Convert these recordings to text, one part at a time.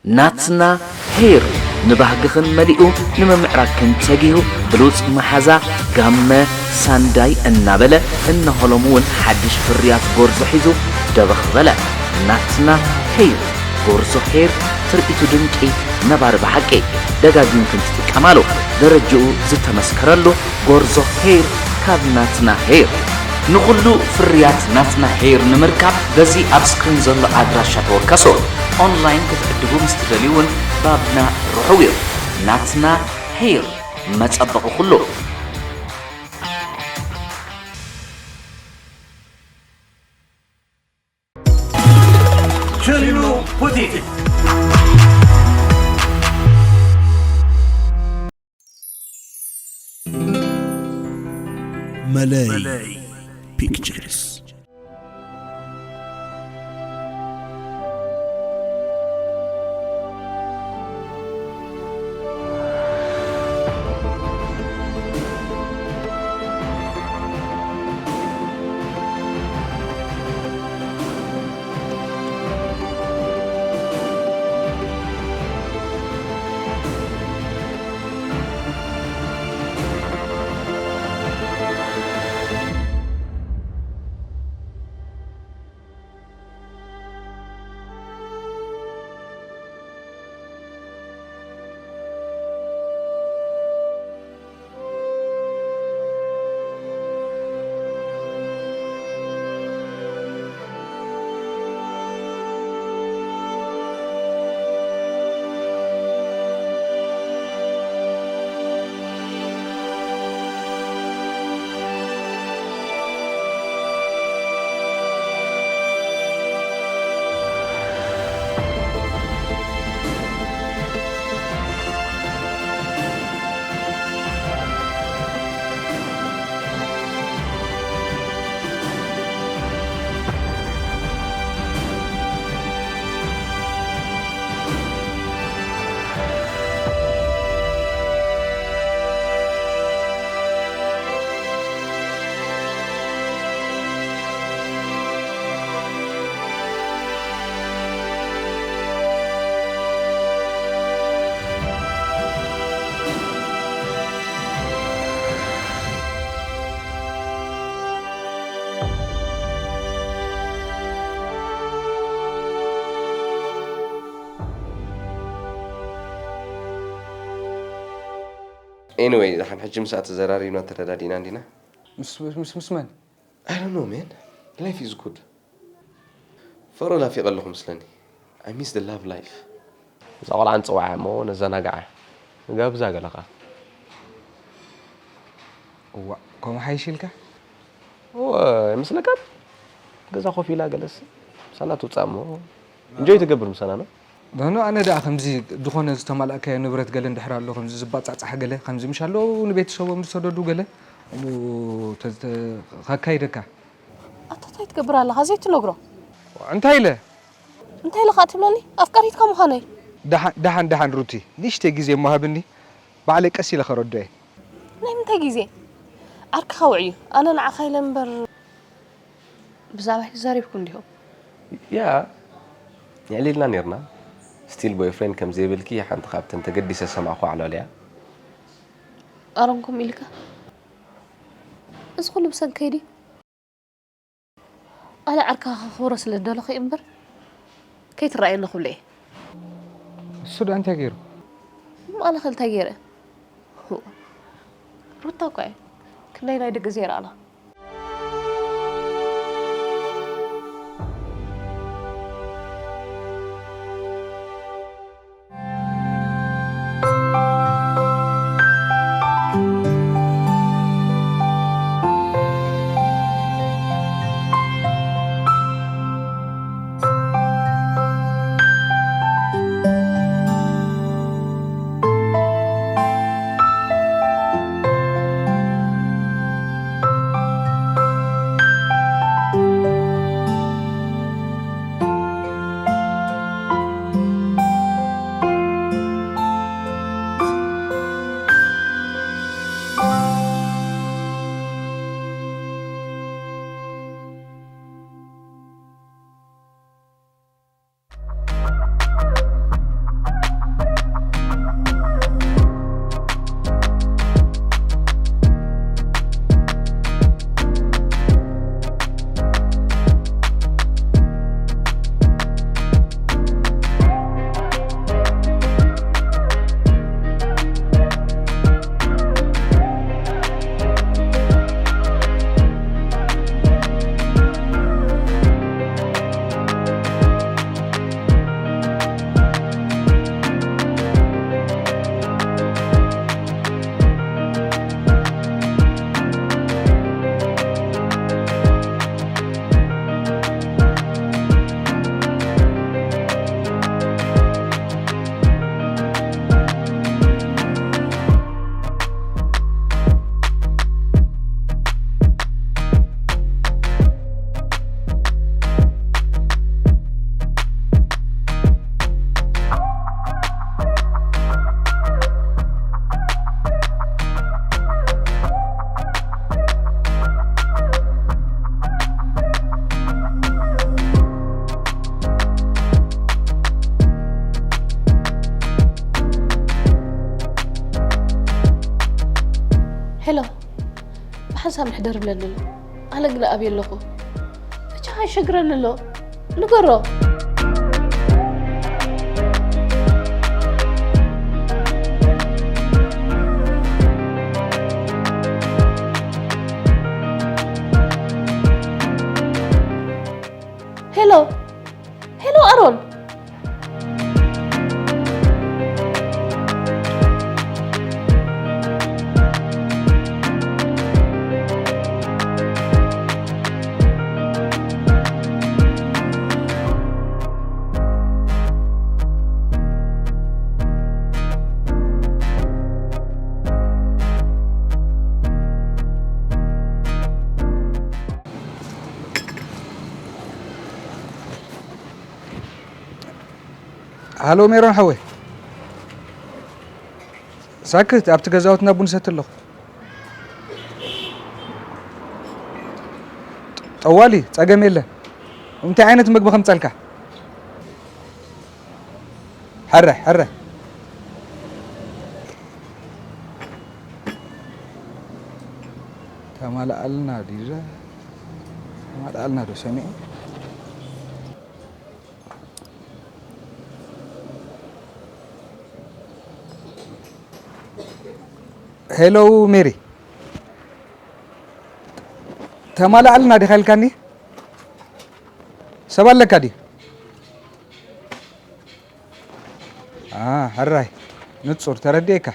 ናትና ሄር ንባህግኽን መሊኡ ንምምዕራግክን ተጊሁ ብሉጽ መሓዛ ጋመ ሳንዳይ እናበለ እነሆ ሎም እውን ሓድሽ ፍርያት ጎርዞ ሒዙ ደበኽ በለ። ናትና ሄር ጎርዞ ሄር ትርኢቱ ድንቂ ነባሪ ብሓቂ ደጋጊምክን ትጥቀማሉ ደረጅኡ ዝተመስከረሉ ጎርዞ ሄር ካብ ናትና ሄር። ንኹሉ ፍርያት ናትና ሄር ንምርካብ በዚ ኣብ ስክሪን ዘሎ ኣድራሻ ተወከሱ። ኦንላይን ክትዕድጉ ምስ ትደልዩ እውን ባብና ርሑው እዩ። ናትና ሄር መጸበቒ ኩሉ። ቸሪኖ ሆቴል። መለይ ፒክቸርስ። Anyway፣ ደሓን ሕጂ ምስኣ ተዘራሪብና ተረዳዲእና እንዲና። ምስ ምስ ምስ መን? I don't know, man. Life is good. ፍቕሪ ናፊቐ ኣለኹ ምስለኒ። I miss the love life. እዛ ቆልዓ ንጽውዓ እሞ ነዘናግዓ። ንጋብዛ ገለ ኸኣ። እዋእ፣ ከምኡ ሓይሽ ኢልካ? እወ፣ ኣይመስለካን? ገዛ ኮፍ ኢላ ገለስ ምሳና ትውጻእ እሞ ኢንጆይ ትገብር ምሳና ነው። ኖ፣ ኣነ ደኣ ከምዚ ዝኾነ ዝተማልኣካዮ ንብረት ገለ እንድሕር ኣሎ፣ ከምዚ ዝባጻጻሕ ገለ፣ ከምዚ ምሽ ኣሎ ንቤተሰቦም ዝሰደዱ ገለ፣ እሞ ተ-፣ ተ-፣ ከካይደካ። ኣታ እንታይ ትገብር ኣለኻ ዘይትነግሮ? እንታይ ኢለ? እንታይ ኢለ ኸኣ ትብለኒ? ኣፍቃሪትካ ምዃነይ። ደሓን፣ ደሓን፣ ደሓን ሩቲ፣ ንእሽተይ ግዜ እሞ ሃብኒ፣ ባዕለይ ቀስ ኢለ ከረድኦ እየ። ናይ ምንታይ ግዜ? ዓርክኻ ውዕዩ፣ ኣነ ንዓኻ ኢለ እምበር ብዛዕባይ ተዛሪብኩም ዲኹም? ያ፣ የዕሊልና ኔርና። ስቲል ቦይፍሬንድ ከም ዘይብልኪ ሓንቲ ካብተን ተገዲሰ ዝሰማዕኩ ኣዕላል እያ። ኣሮን ከምኡ ኢልካ? እዚ ኩሉ ብሰንከይ ድዩ? ኣነ ዓርክኻ ከኽብሮ ስለ ዝደለኹ እየ እምበር ከይትረኣየኒ ክብሎ እየ። እሱ ደኣ እንታይ ገይሩ? እሞ ኣነ ከ እንታይ ገይረ? ሩታ እኮ እየ። ክንደይ ናይ ደቂ ዘይረኣና። ሳምሕ ደርብለኒ ኣሎ። ኣነ ግን ኣብየ ኣለኹ። ብቻ ኣይሸግረኒ ኣሎ። ንገሮ። ሄሎ፣ ሄሎ ኣሮን። ሃሎ ሜሮን ሓወይ፣ ሳክት ኣብቲ ገዛውትና ቡን ሰቲ ኣለኹ። ጠዋሊ ጸገም የለን። እንታይ ዓይነት ምግቢ ከምጸልካ? ሕረ ሕረ። ተማልኣልና ዲዘ ተማልኣልና ዶ ሰሚዑ? ሄሎ ሜሪ፣ ተማልኣልና ዲኻ ኢልካኒ? ሰብ ኣለካ ድዩ? አ፣ ሕራይ ንጹር ተረዲኤካ።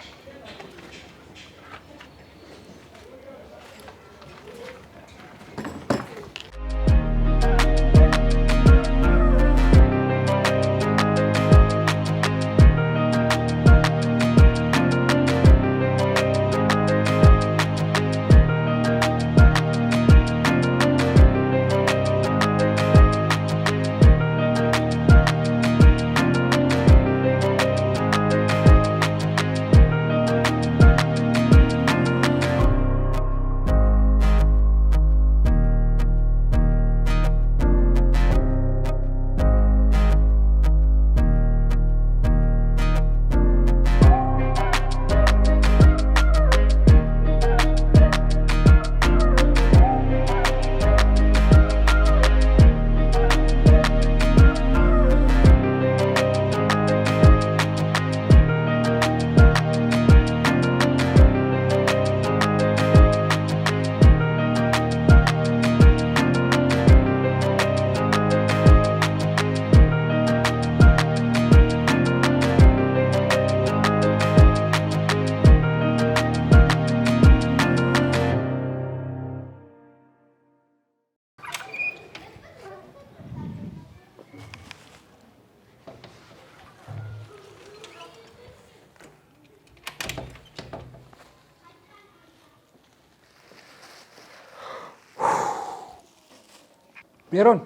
ሜሮን፣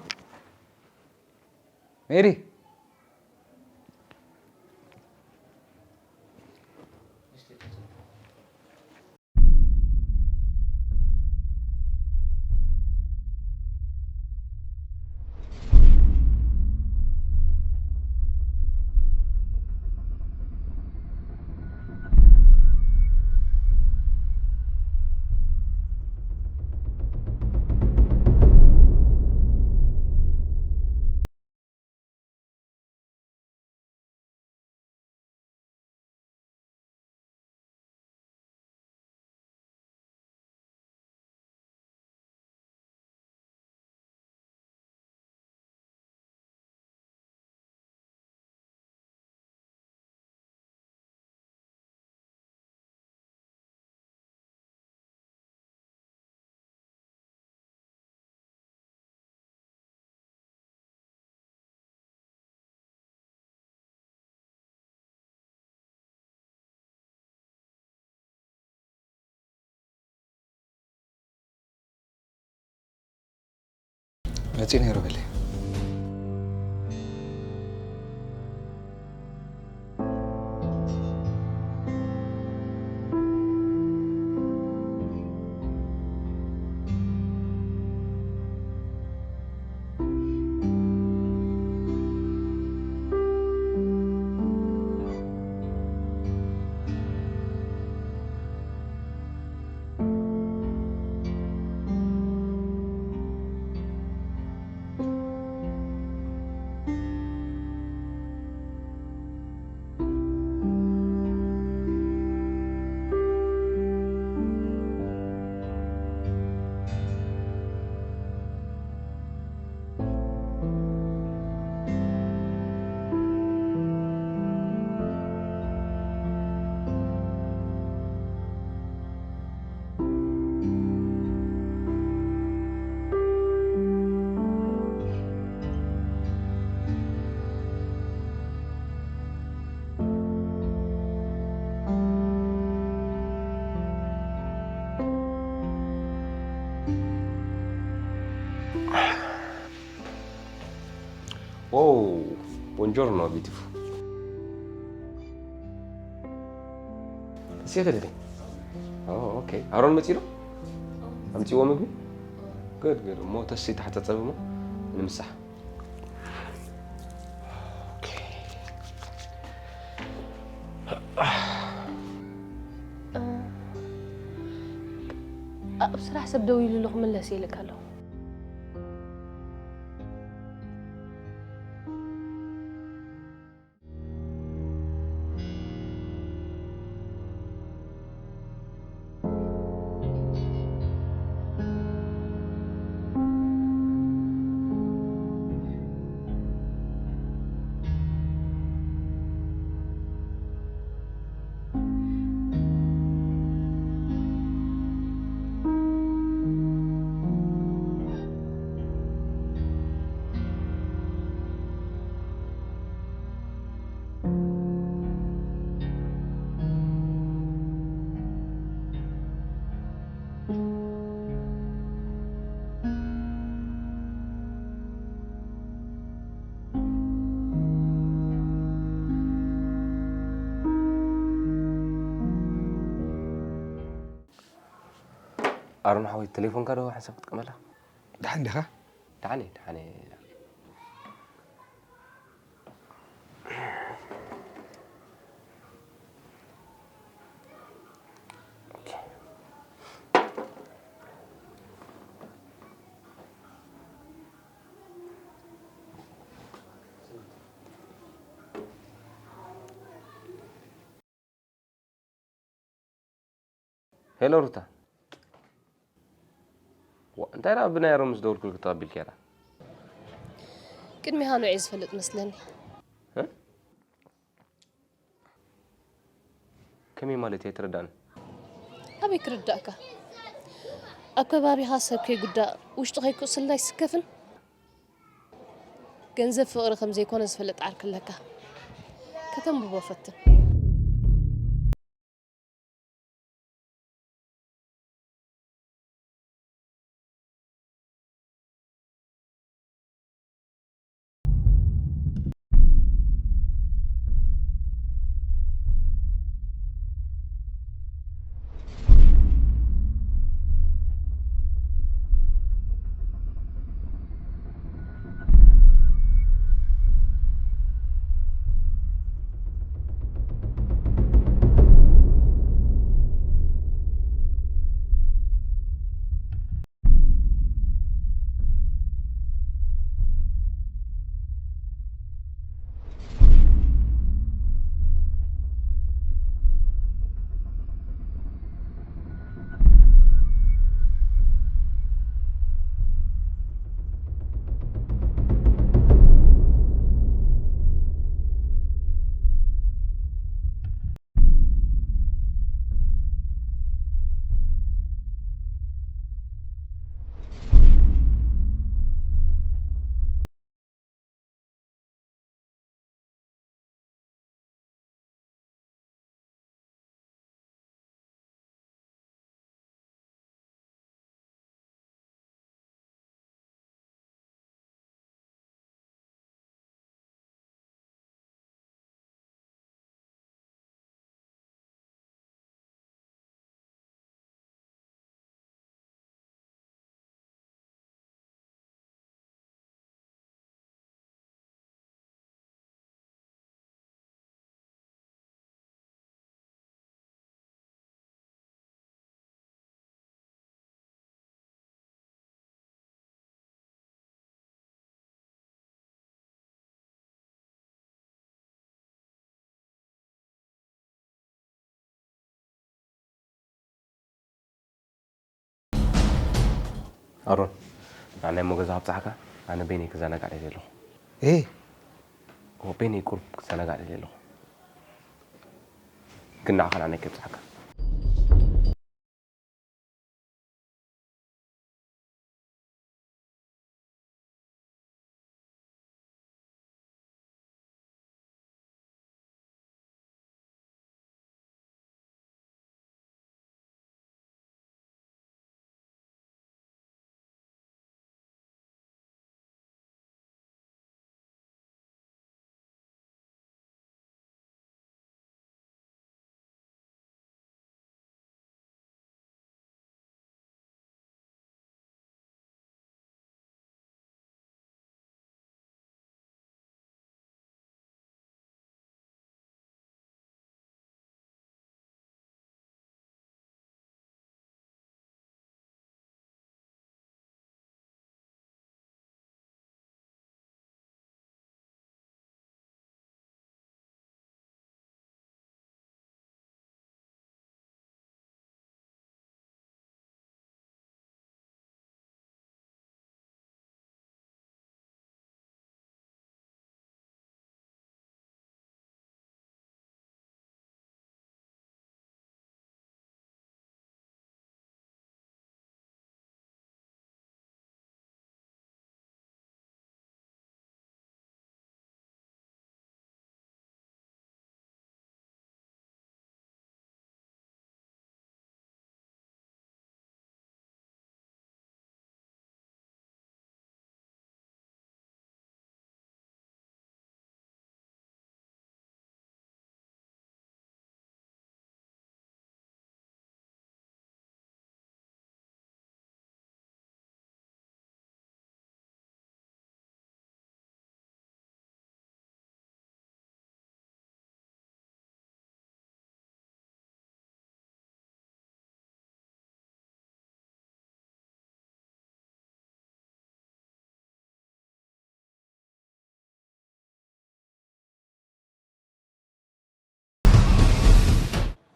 ሜሪ። መፂኡ ነይሩ በሊ። Oh, buongiorno, beautiful. ተሲኺ ድኺ? Oh, okay. ኣሮን መጺኡ ዶ? ኣምጺእዎ ምግቢ? Good, good. እሞ ተሲ ተሓጻጸቢ እሞ ንምሳሕ። Okay. ኣብ ስራሕ ሰብ ደው ኢሉ ኣሎ፣ ክምለስ ኢልካ ኣለኹ። ኣሮን ሓወይ፣ ቴሌፎንካ ዶ ሓንሳብ ክትጥቀመላ? ደሓን ዲኻ? ደሓን እየ፣ ደሓን እየ። ሄሎ ሩታ። ዋ፣ እንታይ ደኣ ብናይ ኣሮን ምስ ደወልኩልኪ ተቐቢልኪ ኢኻ? ቅድሚኻ ንዑ እየ ዝፈልጥ መስለኒ። እ? ከመይ ማለት እዩ? ኣይተረዳእን። ኣበይ ክርዳእካ? ኣብ ከባቢኻ ሰብ ከይጉዳእ፣ ውሽጡ ከይቁስል ኣይስከፍን። ገንዘብ ፍቕሪ ከም ዘይኮነ ዝፈልጥ ዓርኪ ኣለካ። ከተንብቦ ፈትን። ኣሮን፣ ንዓይ እሞ ገዛ ኣብጽሓካ፣ ኣነ በይነይ ክዘናጋዕ ደልየ ኣለኹ። እ? እወ፣ በይነይ ቁሩብ ክዘናጋዕ ደልየ ኣለኹ። ግን ንዓኻ ንዓይ ከብጽሓካ።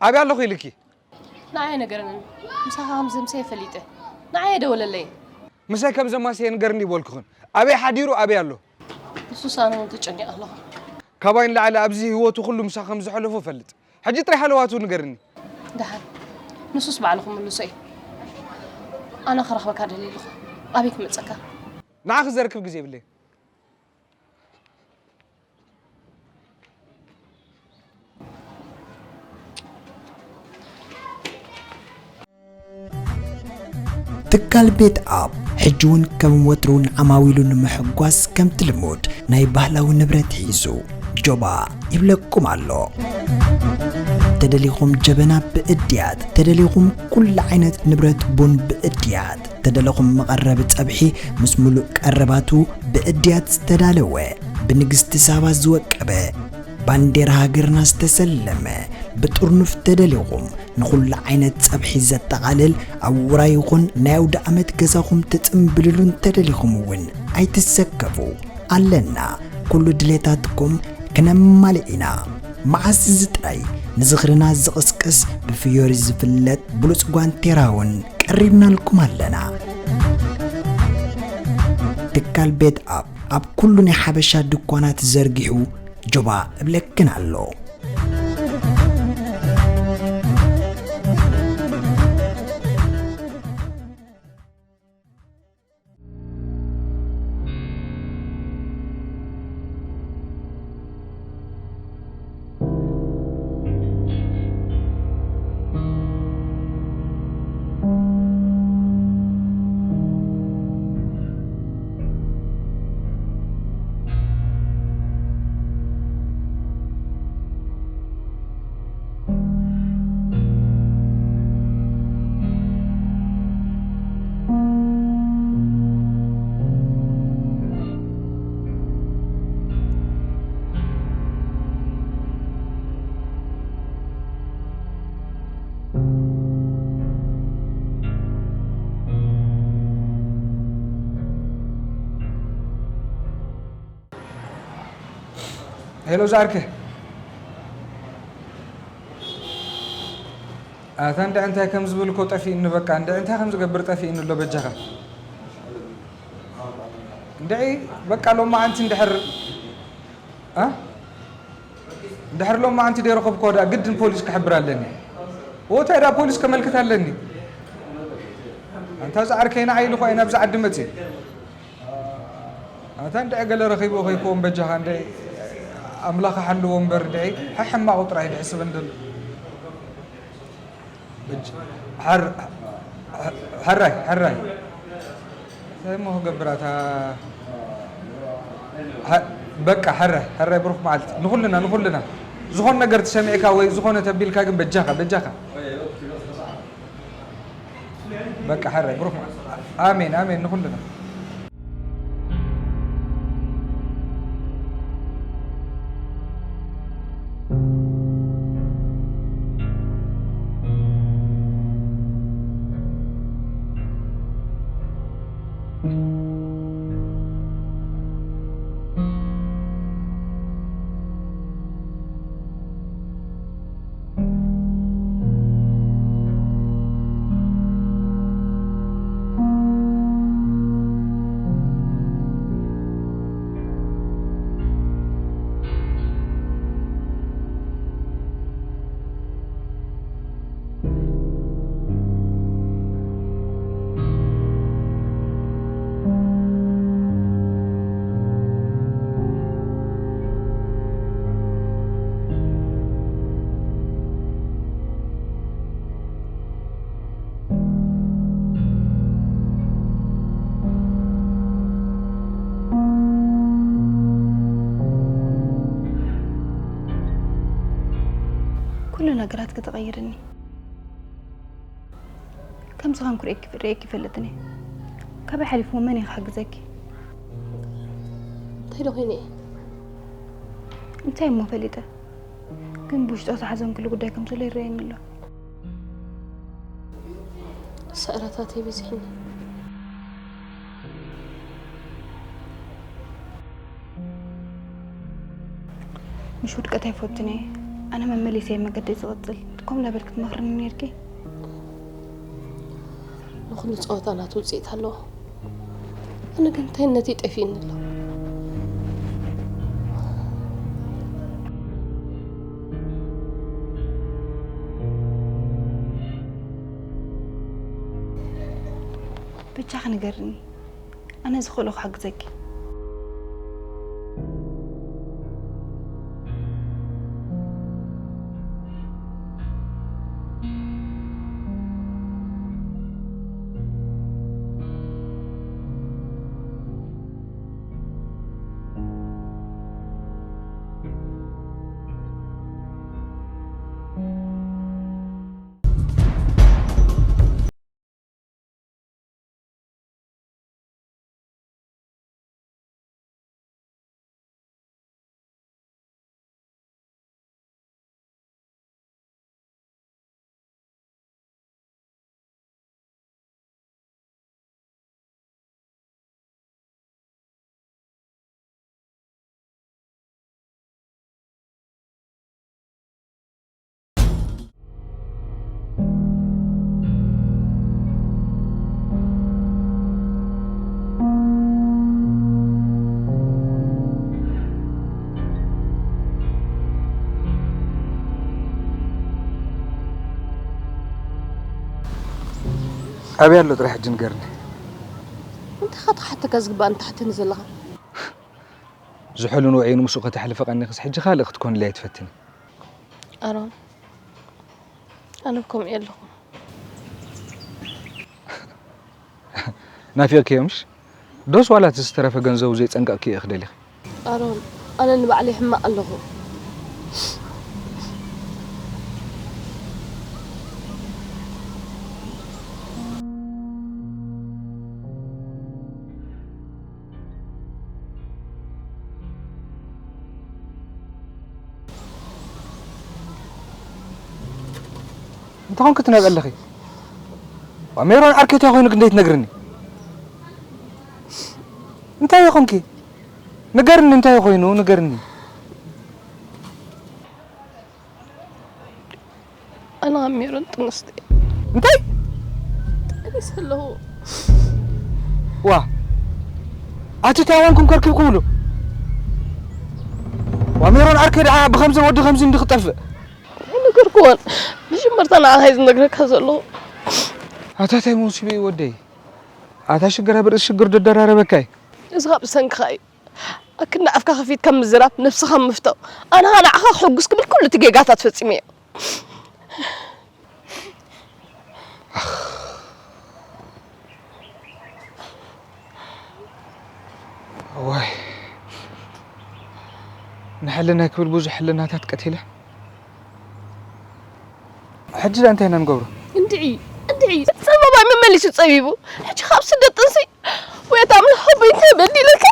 ኣበይ ኣለኹ ኢልኪ? ንዓይ ነገረኒ። ምሳኻ ከም ዘምሰየ ፈሊጠ። ንዓይ ደወለለይ። ምሳይ ከም ዘማሰየ ንገርኒ ይበልኩኽን። ኣበይ ሓዲሩ ኣበይ ኣሎ? ንሱስ ኣነ እውን ተጨኒቐ ኣለኹ። ካባይ ንላዕሊ ኣብዚ ህይወቱ ኩሉ ምሳኻ ከም ዘሕለፎ እፈልጥ። ሕጂ ጥራይ ሃለዋቱ ንገርኒ። ደሓን ንሱስ ባዕሉ ክምልሶ እዩ። ኣነ ክረኽበካ ደልየ ኣለኹ። ኣበይ ክመፀካ? ንዓኺ ዘርክብ ግዜ የብለይን። ትካል ቤት ኣፕ ሕጂ እውን ከም ወትሩ ንዓማዊሉ ንምሕጓስ ከምቲ ልሙድ ናይ ባህላዊ ንብረት ሒዙ ጆባ ይብለኩም ኣሎ። ተደሊኹም ጀበና ብእድያት፣ ተደሊኹም ኩሉ ዓይነት ንብረት ቡን ብእድያት፣ ተደለኹም መቐረቢ ጸብሒ ምስ ሙሉእ ቀረባቱ ብእድያት ዝተዳለወ ብንግስቲ ሳባ ዝወቀበ ባንዴራ ሃገርና ዝተሰለመ ብጥርኑፍ ተደሊኹም ንኹሉ ዓይነት ጸብሒ ዘጠቓልል ኣብ ውራይ ይኹን ናይ ኣውደ ዓመት ገዛኹም ትጽምብልሉ እንተደሊኹም እውን ኣይትሰከፉ። ኣለና፣ ኩሉ ድሌታትኩም ክነማልእ ኢና። መዓስ እዚ ጥራይ ንዝኽርና ዝቕስቅስ ብፍዮሪ ዝፍለጥ ብሉጽ ጓንቴራ እውን ቀሪብናልኩም ኣለና። ትካል ቤት ኣፕ ኣብ ኩሉ ናይ ሓበሻ ድኳናት ዘርጊሑ ጆባ እብለክን ኣሎ። ሄሎ ዛርክ፣ ኣታ እንደ እንታይ ከም ዝብል እኮ ጠፊእኒ። በቃ እንደ እንታይ ከም ዝገብር ጠፊእኒ ኣሎ። በጃኻ እንደ በቃ ሎማዓንቲ እንድሕር እ እንድሕር ሎማዓንቲ ደይረኸብኮ ደኣ ግድን ፖሊስ ክሕብር ኣለኒ። ወታይ ደኣ ፖሊስ ከመልክት ኣለኒ። ኣንታ ዝዓርከይ ንዓይ ኢሉ እኮ እየ ናብዚ ዓዲ መፅእ። ኣታ እንድዒ ገለ ረኺቡ ከይከውን በጃኻ እንድዒ ኣምላኽ ሓልዎ እምበር እንድዒ ሕሕማቑ ጥራይ ድሕስበን ዘሎ። ሕራይ ሕራይ እንታይ እሞ ክገብር ኣታ። በቃ ሕራይ ሕራይ ብሩኽ መዓልቲ ንኹልና ንኹልና። ዝኾን ነገር ትሰሚዕካ ወይ ዝኾነ ተቢልካ ግን በጃኻ በጃኻ። በቃ ሕራይ ብሩኽ መዓልቲ። ኣሜን ኣሜን ንኹልና። ኩሉ ነገራት ክትቐይርኒ ከምዚ ከም ክርእየኪ ርእየኪ ይፈልጥን እየ። ካበይ ሓሊፉ መን እዩ ክሕግዘኪ? እንታይ ዶ ኮይነ እየ? እንታይ እሞ ፈሊጠ፣ ግን ብውሽጦ ዝሓዘንክሉ ጉዳይ ከም ዘሎ ይረኣየኒ ኣሎ። ሰዕረታተይ በዚሕኒ። ምሽ ውድቀት ኣይፈቱን እየ። ኣነ መመሊሰ መገደይ ዝቕጽል፣ ከም ነበልክ ትመኽርኒ ነርኪ። ንኹሉ ጸወታ ናቱ ውጽኢት ኣለዎ። ኣነ ግን እንታይነተይ ጠፊእኒ ኣሎ። ብቻ ክንገርኒ፣ ኣነ ዝኽእሎ ክሕግዘኪ። ኣበይ ኣሎ ጥራሕ ሕጂ ንገርኒ። እንታይ ኢኻ ትሓተካ ዝግባእ እንተሓተኒ ዘለኻ? ዝሑልን ውዑይን ምስኡ ከተሕልፊ ቀኒኽስ ሕጂ ካልእ ክትኮንለይ ኣይትፈትኒ። ኣሮን፣ ኣነ ከምኡ የለኹ። ናፊቕክዮ ምሽ? ዶስ ዋላ እቲ ዝተረፈ ገንዘቡ ዘይጸንቀቕክዮ ኢኺ ደሊኺ? ኣሮን፣ ኣነ ንባዕለይ ሕማቕ ኣለኹ። እንታይ ኾንኪ ትነብዒ ኣለኺ? ዋ፣ ሜሮን ዓርከይ እንታይ ኮይኑ ግን ዘይትነግርኒ? እንታይ ኾንኪ? ንገርኒ፣ እንታይ ኮይኑ ንገርኒ? ኣነ ካብ ሜሮን ጥንስቲ እንታይ? ጠኒሰ ኣለኹ። ዋ፣ ኣቲ እንታይ ኮንኩም ከርኪብኩምሉ? ዋ፣ ሜሮን ዓርከይ ደኣ ብኸምዚ ወዲ ከምዚ እንዲ ክጠፍእ? ኣይነገርኩዎን። መጀመርታ ንዓኻ እየ ዝነግረካ ዘለኹ። ኣታ እንታይ መውሲበ እዩ ወደይ? ኣታ ሽግር ኣብ ርእሲ ሽግር ደደራረበካ እዩ። እዚ ካብ ብሰንክኻ እዩ። ኣክንዲ ኣፍካ ከፊትካ ምዝራብ ነብስኻ ምፍታው። ኣነ ኸኣ ንዓኻ ክሕጉስ ክብል ኩሉ እቲ ጌጋታት ፈጺመዮ። ዋይ፣ ንሕልናይ ክብል ብዙሕ ሕልናታት ቀቲለ። ሕጂ ደኣ እንታይ ኢና ንገብሮ? እንድዒ፣ እንድዒ፣ ጸበባይ መመሊሱ ጸቢቡ። ሕጂ ካብ ስደት ጥንሲ ወይ ኣምላኽ ኣቦይ እንታይ በዲለካ?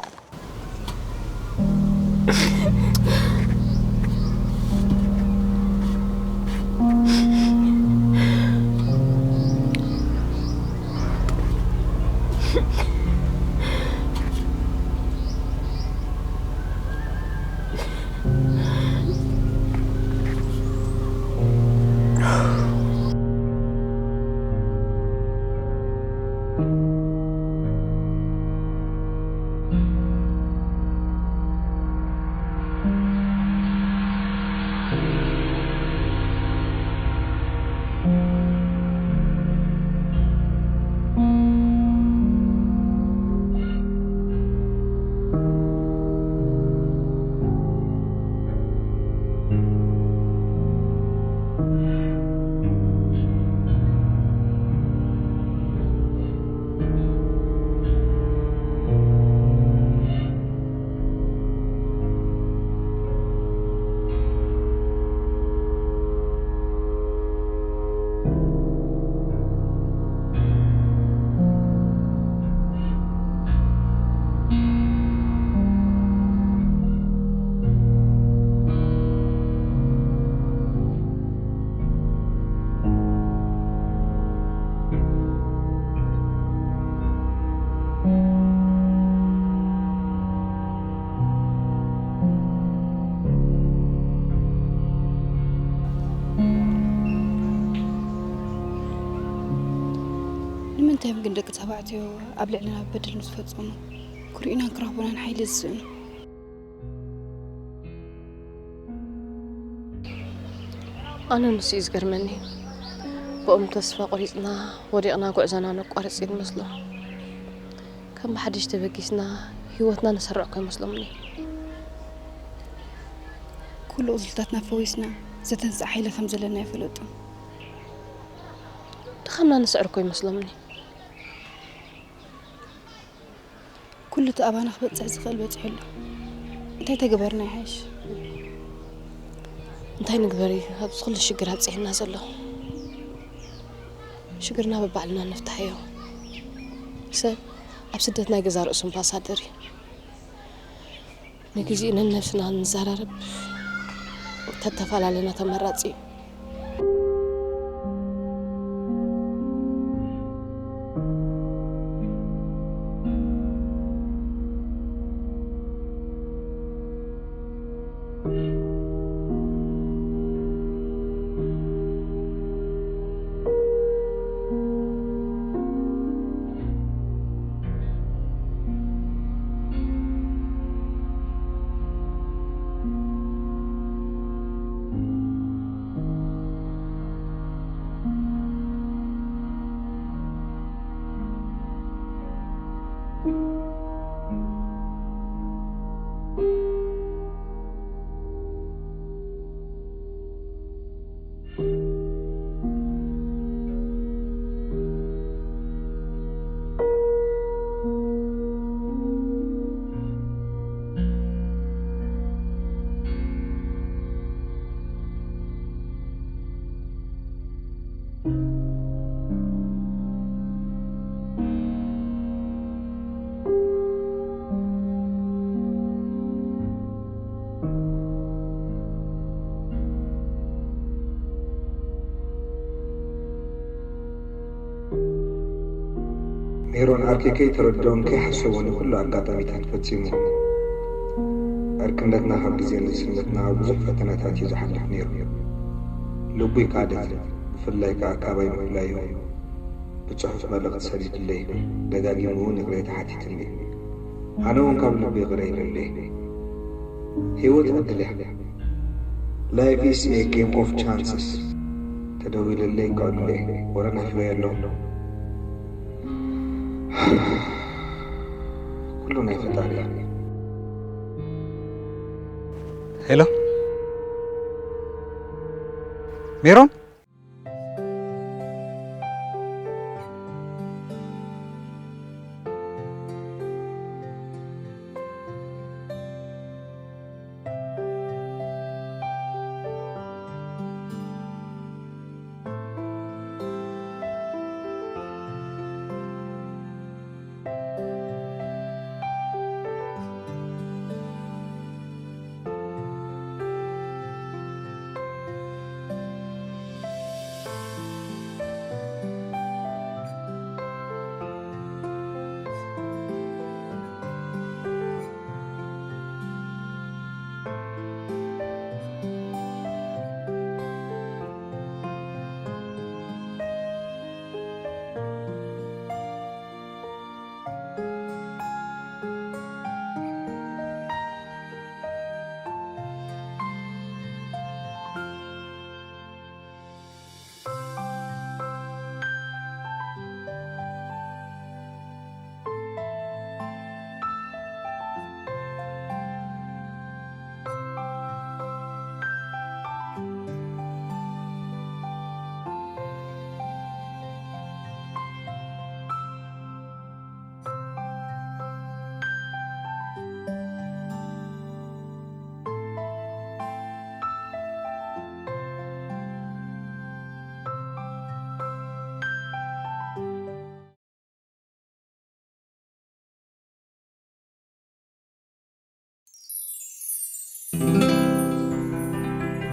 እዮም ግን ደቂ ተባዕትዮ ኣብ ልዕልና በደል ምስ ፈጸሙ ክርእዩናን ክረኽቡናን ሓይሊ ዝስእኑ። ኣነ ንሱ እዩ ዝገርመኒ። ብኦም ተስፋ ቆሪጽና ወዲቕና ጉዕዞና ነቋርጽ እዩ ንመስሎ። ከም ብሓድሽ ተበጊስና ህይወትና ንሰርዕ እኮ ይመስሎምኒ። ኩሉ ቁስልታትና ፈዊስና ዘተንስእ ሓይሊ ከም ዘለና ይፈለጡ። ድኻምና ንስዕር እኮ ይመስሎምኒ። ኩሉ እቲ ኣባና ክበጽሕ ዝኽእል በጺሑ ኣሎ። እንታይ ተግበርና ይሓይሽ? እንታይ ንግበር እዩ ኣብዚ ኩሉ ሽግር ኣብጺሕና ዘሎ? ሽግርና በባዕልና ንፍታሕ እዮ። ሰብ ኣብ ስደት ናይ ገዛ ርእሱ ኣምባሳደር እዩ። ንግዜኡ ነንነብስና ንዘራረብ፣ ተተፈላለና ተመራጺ እዩ። ሜሮን ዓርከይ ከይተረድኦን ከይሓሰቦን እዩ ኩሉ ኣጋጣሚታት ፈጺሙ። ዕርክነትና ካብ ግዜ ንእስነትና ኣብ ብዙሕ ፈተናታት እዩ ዝሓልፍ ነይሩ። ልቡ ይካደት፣ ብፍላይ ከኣ ካባይ ምፍላዩ። ብጽሑፍ መልእኽቲ ሰዲድለይ፣ ደጋጊሙ እውን ይቕሬታ ሓቲቱኒ። ኣነ እውን ካብ ልቢ ይቕረ ኢለለይ። ህይወት ዕድል እያ። Life is a game of chances። ተደዊለለይ እንቃዕ ሉለ ወረ ናፊቐዮ ኣለኹ። ኩሉ ናይ ፈጣሪ እዩ። ሄሎ ሜሮን።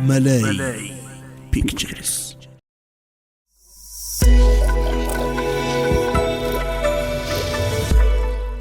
መለይ ፒክቸርስ